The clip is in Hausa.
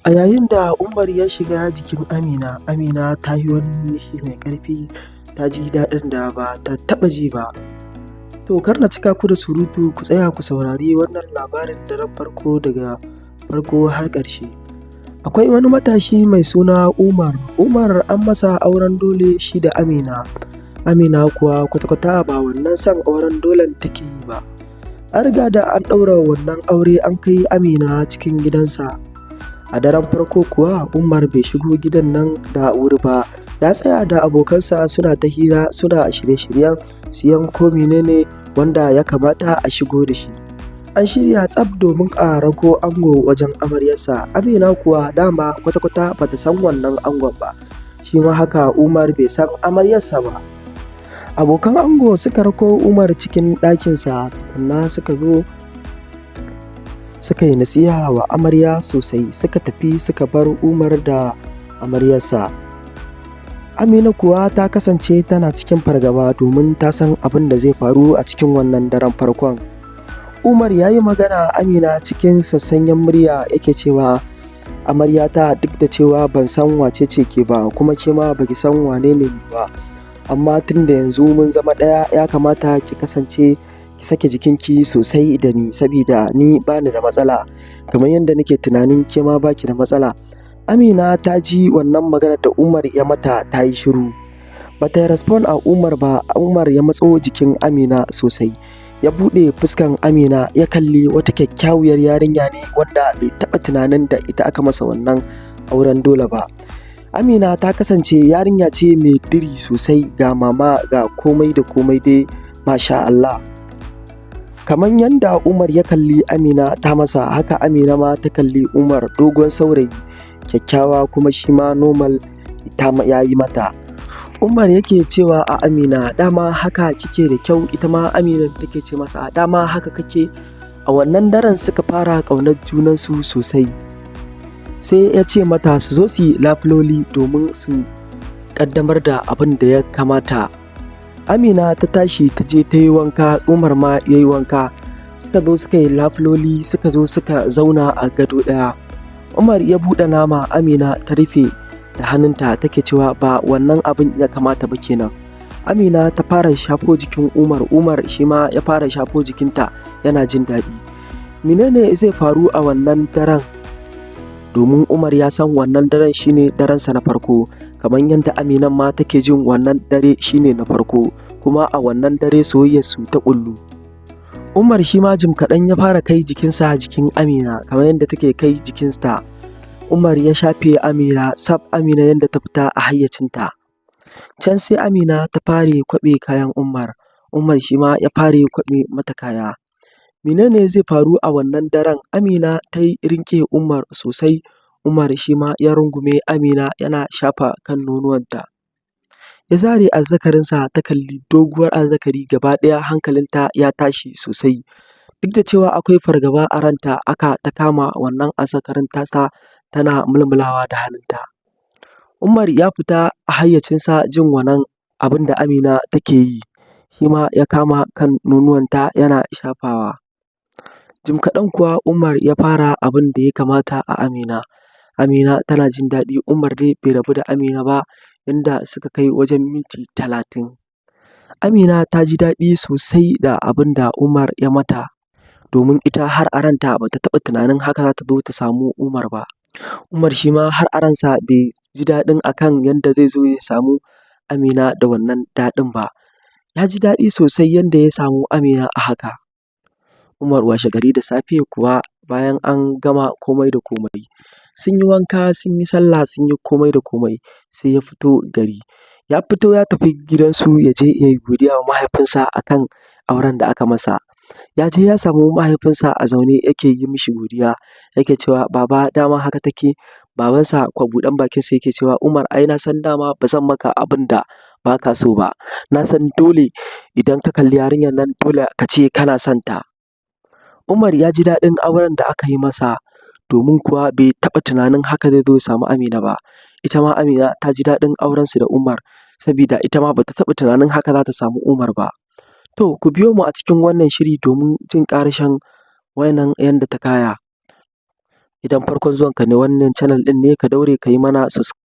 A yayin da Umar ya shiga jikin Amina, Amina ta yi wani nishi mai ƙarfi, ta ji daɗin da ba ta taɓa ji ba. To, kar na cika ku da surutu, ku tsaya ku saurari wannan labarin daren farko daga farko har ƙarshe. Akwai wani matashi mai suna Umar. Umar an masa auren dole shi da Amina. Amina kuwa kwata-kwata ba wannan son auren dolen take yi ba. An riga da an ɗaura wannan aure, an kai Amina cikin gidansa. A daren farko kuwa, Umar bai shigo gidan nan da wuri ba, ya tsaya da abokansa suna ta hira, suna shirye-shiryen siyan ko mene ne wanda ya kamata a shigo da shi. An shirya tsaf domin a rako ango wajen amaryarsa. Amina kuwa dama kwata-kwata ba ta san wannan angon ba, shi ma haka Umar bai san amaryarsa ba. Abokan ango suka rako Umar cikin ɗakinsa, tukunna suka zo suka yi nasiha wa amarya sosai, suka tafi suka bar Umar da amaryarsa. Amina kuwa ta kasance tana cikin fargaba domin ta san abin da zai faru a cikin wannan daren farkon. Umar ya yi magana Amina cikin sassanyen murya, yake cewa, "Amaryata, duk da cewa ban san wace ce ke ba, kuma ke ma baki san wane ne ni ba, amma tun da yanzu mun zama ɗaya, ya kamata ki kasance ki sake jikinki sosai da ni, sabida ni bani da matsala kamar yadda nake tunanin ke ma baki da matsala." Amina ta ji wannan maganar da Umar ya mata, ta yi shiru. Ba ta yi respond a Umar ba. Umar ya matso jikin Amina sosai. Ya buɗe fuskan Amina, ya kalli wata kyakkyawar yarinya ne wanda bai taɓa tunanin da ita aka masa wannan auren dole ba. Amina ta kasance yarinya ce mai diri sosai, ga mama, ga komai da komai dai, masha Allah. Kamar yadda Umar ya kalli Amina ta masa, haka Amina ma ta kalli Umar, dogon saurayi, kyakkyawa, kuma shi ma normal ta ya yi mata. Umar yake cewa a Amina, "Dama haka kike da kyau?" Ita ma Amina take ce masa, "Dama haka kake?" A wannan daren suka fara ƙaunar junansu sosai. Sai ya ce mata su zo su yi lafiloli domin su ƙaddamar da abin da ya kamata. Amina ta tashi ta je ta yi wanka, Umar ma ya yi wanka. Suka zo suka yi lafiloli, suka zo suka zauna a gado ɗaya. Umar ya buɗe nama, Amina ta rufe da hannunta, take cewa ba wannan abin ya kamata ba kenan. Amina ta fara shafo jikin Umar, Umar shi ma ya fara shafo jikinta, yana jin daɗi. Menene zai faru a wannan daren? Domin Umar ya san wannan daren shine darensa na farko, kamar yadda Aminan ma take jin wannan dare shine na farko, kuma a wannan dare soyayyarsu ta ƙullu. Umar shi ma jim kaɗan ya fara kai jikinsa jikin Amina kamar yadda take kai jikinsa. Umar ya shafe Amina sab, Amina yadda ta fita a hayyacinta. Can sai Amina ta fara kwaɓe kayan Umar, Umar shi ma ya fara kwaɓe mata kaya. Mene ne zai faru a wannan daren? Amina ta riƙe Umar sosai, Umar shi ma ya rungume Amina yana shafa kan nonuwanta. Ya zare azzakarinsa, ta kalli doguwar azzakari, gaba ɗaya hankalinta ya tashi sosai. Duk da cewa akwai fargaba a ranta, haka ta kama wannan azzakarin tasa tana mulmulawa da hannunta. Umar ya fita a hayyacinsa jin wannan abin da Amina take yi, shi ma ya kama kan nonuwanta yana shafawa. Jim kaɗan kuwa Umar ya fara abin da ya kamata a Amina. Amina tana jin daɗi, Umar dai bai rabu da Amina ba, inda suka kai wajen minti 30. Amina ta ji daɗi sosai da abin da Umar ya mata, domin ita har a ranta ba ta taɓa tunanin haka za ta zo ta samu Umar ba. Umar shi ma har a ransa bai ji daɗin a kan yanda zai zo ya samu Amina da wannan daɗin ba. Ya ji daɗi sosai yanda ya samu Amina a haka. Umar washegari da safe kuwa, bayan an gama komai da komai, sun yi wanka, sun yi sallah, sun yi komai da komai, sai ya fito gari. Ya fito ya tafi gidansu ya je ya yi godiya wa mahaifinsa a kan auren da aka masa. Ya je ya samu mahaifinsa a zaune, yake yi mishi godiya, yake cewa, "Baba, dama haka take?" Babansa kuwa buɗan bakinsa yake cewa, "Umar, ai na san dama ba zan maka abin da ba ka so ba. Na san dole idan ka kalli yarinyar nan dole ka ce kana son ta." Umar ya ji daɗin auren da aka yi masa, domin kuwa bai taɓa tunanin haka zai zo ya samu Amina ba. Ita ma Amina ta ji daɗin aurensu da Umar, sabida ita ma ba ta taɓa tunanin haka za ta samu Umar ba. To, ku biyo mu a cikin wannan shiri domin jin ƙarashin wannan yanda ta kaya. Idan Idan farkon zuwanka ne wannan channel ɗin ne, ka daure ka yi mana subscribe.